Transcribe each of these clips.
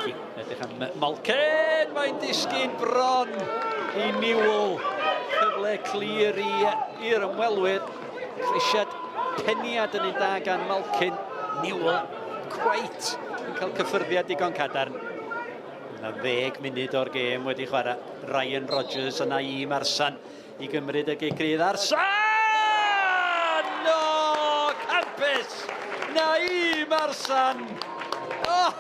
Abadaki, edrych am Malkin, mae'n disgyn bron i Newell. Cyfle clir i'r ymwelwyr. Crisiad peniad yn un da gan Malkin. Newell, quite yn cael cyffyrddiad digon cadarn. Yna ddeg munud o'r gêm wedi chwarae. Ryan Rogers yna i Marsan i gymryd y gic rydd. Arsan! O, campus! Naïm Arsan! Oh,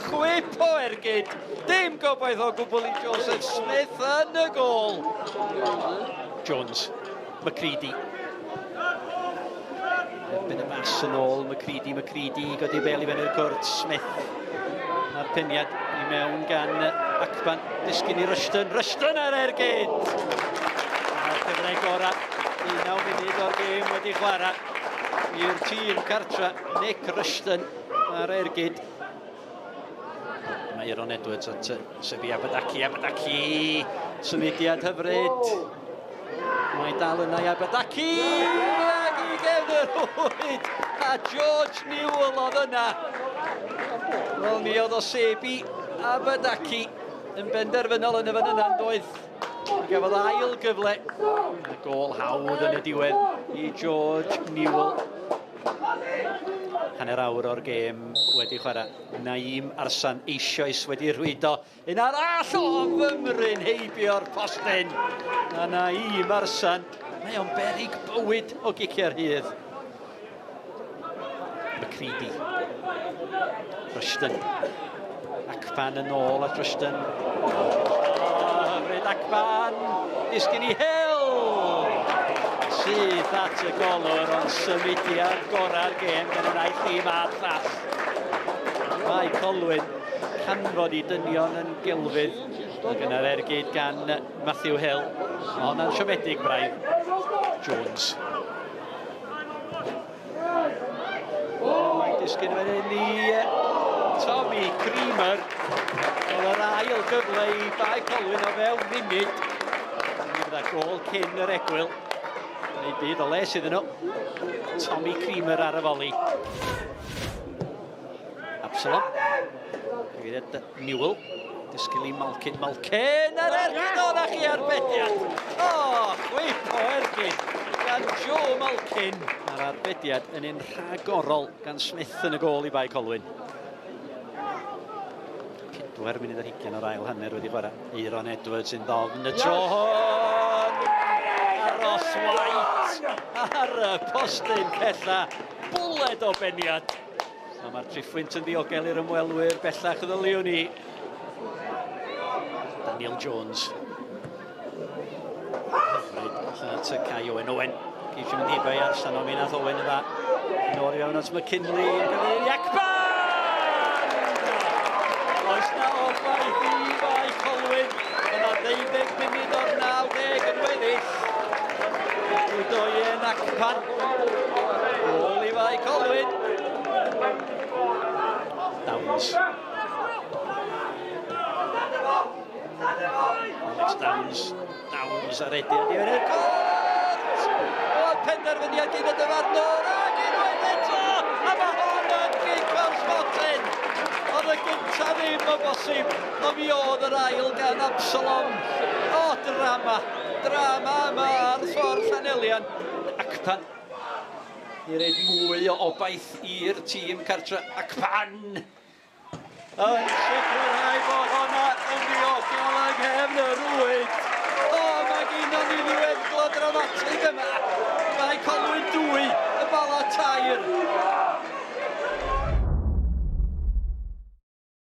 chwip o ergyd! Dim gobaith o gwbl i Joseph Smith yn y gôl. Jones, McCready. Erbyn y bas yn ôl, McCready, McCready, godi bel i fyny'r cwrt, Smith. A'r peniad i mewn gan Akpan, disgyn i Rushton, Rushton ar ergyd! A'r cyfle gorau, 19 munud o'r gêm wedi chwarae i'r tîm cartra, Nick Rushton ar ergyd. Mae Euron Edwards at Sebi Abadaki, Abadaki! Symudiad hyfryd. Mae dal yna i Abadaki! Ac i gefn y rhwyd! A George Newell oedd yna. Wel, mi oedd o Sebi Abadaki yn benderfynol yn y fan yna, yn doedd? Mi gafodd ail gyfle. A gol hawdd yn y diwedd i George Newell. Hanner awr o'r gêm wedi chwarae. Naïm Arsan eisoes wedi rhwydo. Un arall o fymryn heibio'r postyn. A Naïm Arsan, mae o'n berig bywyd o giciau'r rhydd. McCready. Rushton. Akpan yn ôl at Rushton. Oh, hyfryd Akpan! Disgyn i Hill! Syth at y golwr, ond symudiad gorau'r gêm gan y naill dîm a'r llall. Mae Colwyn canfod i dynion yn gelfydd. Ac yna'r ergyd gan Matthew Hill. Ond yn siomedig braidd. Jones. Mae'n disgyn fan hyn i Tommy Creamer. Oedd yr ail gyfle i Bae Colwyn o fewn munud. Mi fydda gol cyn yr egwyl. Neu byd o les iddyn nhw. Tommy Creamer ar y foli. Absalom. Cyfeiriad Newell. Disgwyl i Malkin. Malkin ar ergyd o na chi arbediad. O, chwip o ergyd gan Joe Malkin. Mae'r arbediad yn un rhagorol gan Smith yn y gôl i Bae Colwyn. 4 munud ar hugain o'r ail hanner wedi chwarae. Eiron Edwards yn ddofn y tro hwn. A Ross White ar y postyn pella. Bwled o beniad. A mae'r triphwynt yn ddiogel i'r ymwelwyr bellach ddyliwn ni. Daniel Jones. Hyfryd allan at y Kai Owen. Owen. Geisio mynd heibio i Arsan ond mi nath Owen yn dda. Yn ôl i fewn at McKinley. Yn i Akpan! Oes na obaith i Fae Colwyn. Yna 12 munud o'r 90 yn weddill. Udoyen Akpan. Gôl i Fae Colwyn. Downs. Alex Downs. Downs ar ediad i fyny'r cwrt! O, penderfyniad gyn y dyfarnwr, ac unwaith eto, a mae hon yn gic o'r smotyn! Oedd y gyntaf ddim o bosib, ond mi oedd yr ail gan Absalom. O, drama! Drama yma ar ffordd Llanelian. Akpan i reid mwy o obaith i'r tîm cartre. Akpan yn sicrhau bod honna yn ddiogel yng nghefn y rwyd. O, mae gynnon ni ddiweddglo dramatig yma.